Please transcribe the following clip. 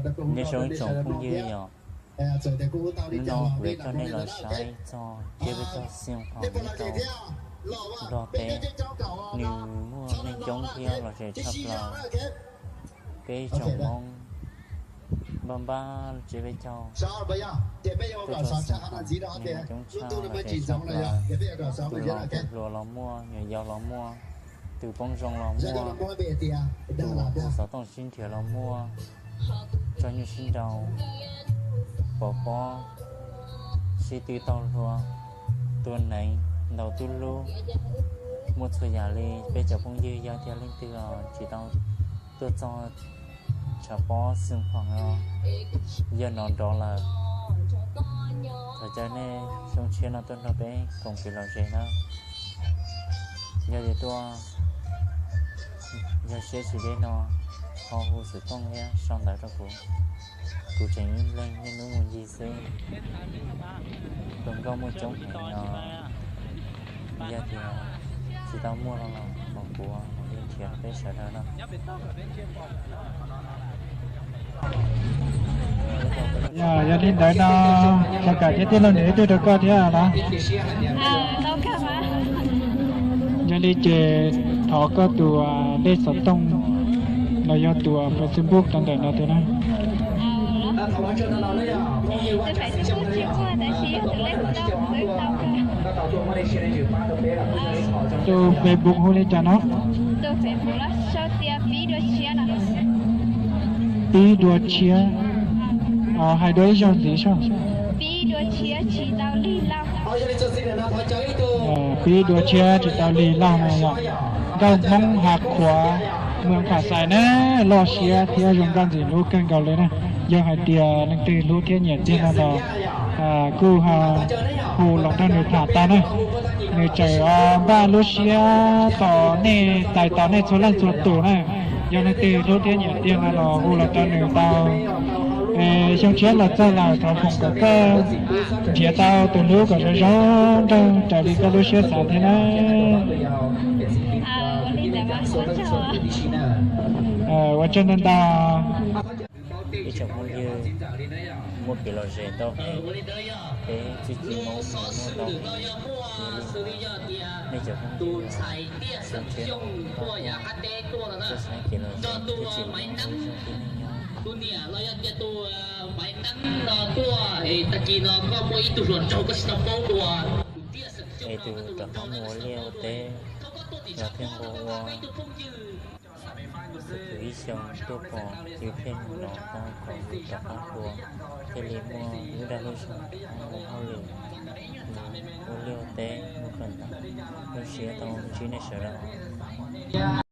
Nyob zoo ib tsoom phooj ywg yom, hnub no kuv yuav coj nej los saib txog tsiab peb caug Xyooj Phom nyob rau Nplog teb. Nws muaj neeg coob thiab los zem tshaj plaws. Peb tsoom Hmoob npaj npaj tsiab peb caug tuaj txog Xyooj Phom, neeg coob tshaj los zem tshaj plaws. Tus laus tus hluas los muaj, nyuam yaus los muaj, tus poob zoo los muaj, tus hu xov tooj sib nrhiav los muaj, tso nyuj sib nraus, pov pob, sib tw taug hlua, tua neev, ntaus tub lub, muaj txhua yam li. Peb cov phooj ywg yog tias leej twg tsis tau tuaj txog tshav pob Xyooj Phom no, yog no nrov lawm. Thov caw nej xyoo tshiab no tuaj nrog peb koom kev lom zem na. Yog tias tuaj yog siab tsis deb no, ho hu xov tooj thiab sau ntawv rau kuv. Kuv tseem ib leeg niaj hnub mus ncig xwb. Tus nkauj muaj coob heev no, yog tias tsis tau muaj no los thov kuv li nrhiav rau peb sawv daws no. Yog li ntawd no, txog kam thiab tij laug nws ib tug rau koj thiab los? Yog li ces thov koj tus lej xov tooj los yog tus Facebook rau ntawm no tus na. Tus Facebook hu li cas no? Pib Dua Tshiab. Hais dua ib zaug ntxiv soj. Pib Dua Tshiab tsis tau lig lauj no yom. Nkauj Hmoob Hav Khuav, moos Pham Xais na, loj siab thiab zoo nkauj ntxim hlub kawg nkaus li na. Yog hais tias leej twg hlub thiab nyiam tiag no los kuj hu los nrog nws tham tau na. Nws tseem npaj lub siab tos nej, tais tos nej txhua leej txhua tus na. Yog leej twg hlub thiab nyiam tiag no los hu los rau nws tau. Xyoo tshiab los txog lawm, thov foom kom koj nrhiav tau tus hlub kom zoo zoo nraug raws li koj lub siab xav thiab na. Ua tsaug ntau ntau. Ib tsoom phooj ywg, muaj kev lom zem ntau heev, peb txuj ci Hmoob muaj ntau heev li. Nej cov phooj ywg, xyoo tshiab no txoj saib kev lom zem thiab tsis muaj zoo tib neeg nyob. Es tus rov qab mus ua liaj ua teb los thiaj nqua ua tus tus ib xyoos tuaj pom tus pheej mus no tau kom nws rov qab hlua, thiaj li muaj lub dag lub zog rov qab mus hauj lwm, mus ua liaj ua teb mus kawm ntawv. Zoo siab tau ntsib nej sawv daws.